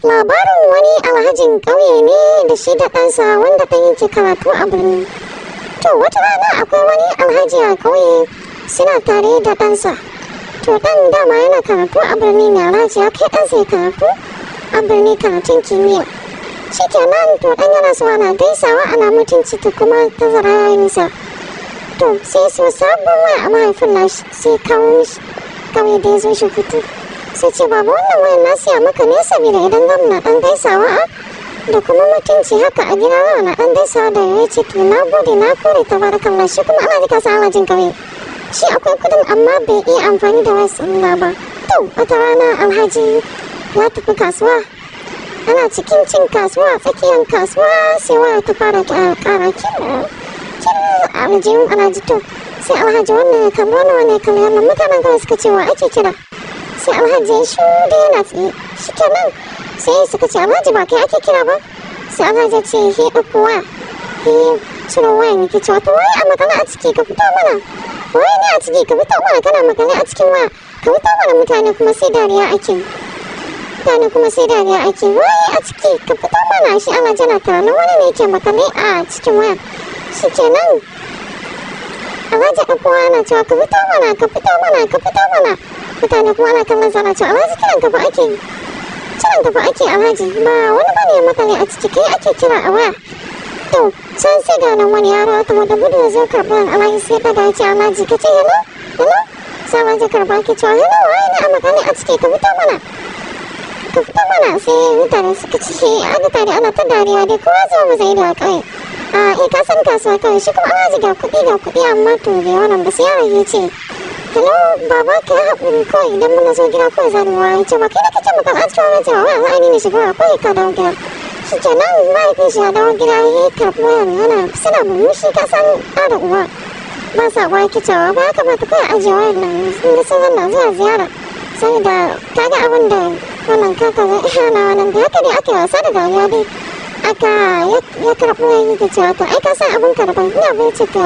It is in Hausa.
Labarin wani alhajin ƙauye ne da shi da ɗansa wanda ɗan yake karatu a birni. To, wata rana akwai wani alhaji a ƙauye, suna tare da ɗansa. To, ɗan dama yana karatu a birni ne, alhaji ya kai ɗansa ya karatu a birni, karatun kimiyya. Shikenan, to ɗan yana so ana gaisawa, ana mutunci, to kuma tazara ya yi nisa. To, sai so sabon waya a mahaifin nashi, sai kawo mishi ƙauye da ya zo shi hutu. Sai ce, "Baba, wannan wayan na siya maka ne saboda idan zamu na ɗan gaisawa da kuma mutunci haka a gida, za na ɗan gaisawa da ya ce." "To, na gode, na kore, tabarakallah." Shi kuma alhaji, ka san alhajin ƙauye. Shi akwai kudin amma bai iya amfani da wayar salula ba. To, wata rana alhaji ya tafi kasuwa. Ana cikin cin kasuwa, tsakiyar kasuwa, sai waya ta fara ƙara kira kira a aljihun alhaji. To, sai alhaji wannan ya kalli wannan, wannan ya kalli wannan, mutanen kawai suka ce, "Wa ake kira?" Sai alhaji ya shiru da yana tsaye. Shikenan, sai suka ce, "Alhaji, ba kai ake kira ba?" Sai alhaji ya ce, he ɗauko waya, he ciro wayan, yake cewa, "To, waye a makale a ciki? Ka fito mana. Waye ne a ciki? Ka fito mana. Kana makale a cikin waya, ka fito mana." Mutane kuma sai dariya ake. Mutane kuma sai dariya ake. "Waye a ciki? Ka fito mana." Shi alhaji yana tunanin wani ne yake makale a cikin waya. Shikenan, alhaji ɗauko waya, yana cewa, "Ka fito mana, ka fito mana, ka fito mana." Mutane kuma ana kallon sa, ana cewa, "Alhaji, kiran ka fa ake, kiran ka fa ake. Alhaji, ba wani bane ya makale a ciki, kai ake kira a waya." To, can sai ga nan wani yaro ya taho da gudu, ya zo karɓar alhaji, sai ɗaga, ya ce, "Alhaji, ka ce hello, hello." Sai alhaji karɓa, ke cewa, "Hello, waye ne a makale a ciki? Ka fito mana, ka fito mana." Sai mutane suka ci aka tare, ana ta dariya dai, kowa zuwa masa ido a ƙauye. A eh, ka san kasuwa kawai. Shi kuma alhaji ga kuɗi, ga kuɗi, amma to bai wannan ba. Sai yaron ya ce, "Hello baba, ka yi haƙuri, kawai idan muna zo gida kawai za mu waya." Ce, "Ba kai da kake maka a cikin wani cewa waya ni ne shigo kawai ka dawo gida." Shi kenan, mahaifin shi ya dawo gida, ya karɓi wayan, yana suna murmushi. Ka san ɗa da uwa ba sa uwa, yake cewa, ba ya kamata kawai ajiye wayan nan inda sun zanna zuwa ziyara, saboda kaga abin da wannan kaka zai hana wannan da haka dai aka yi wasa da dariya dai, aka ya karɓi wayan, yake cewa, "To, ai ka san abin ka daban ina bai ce to."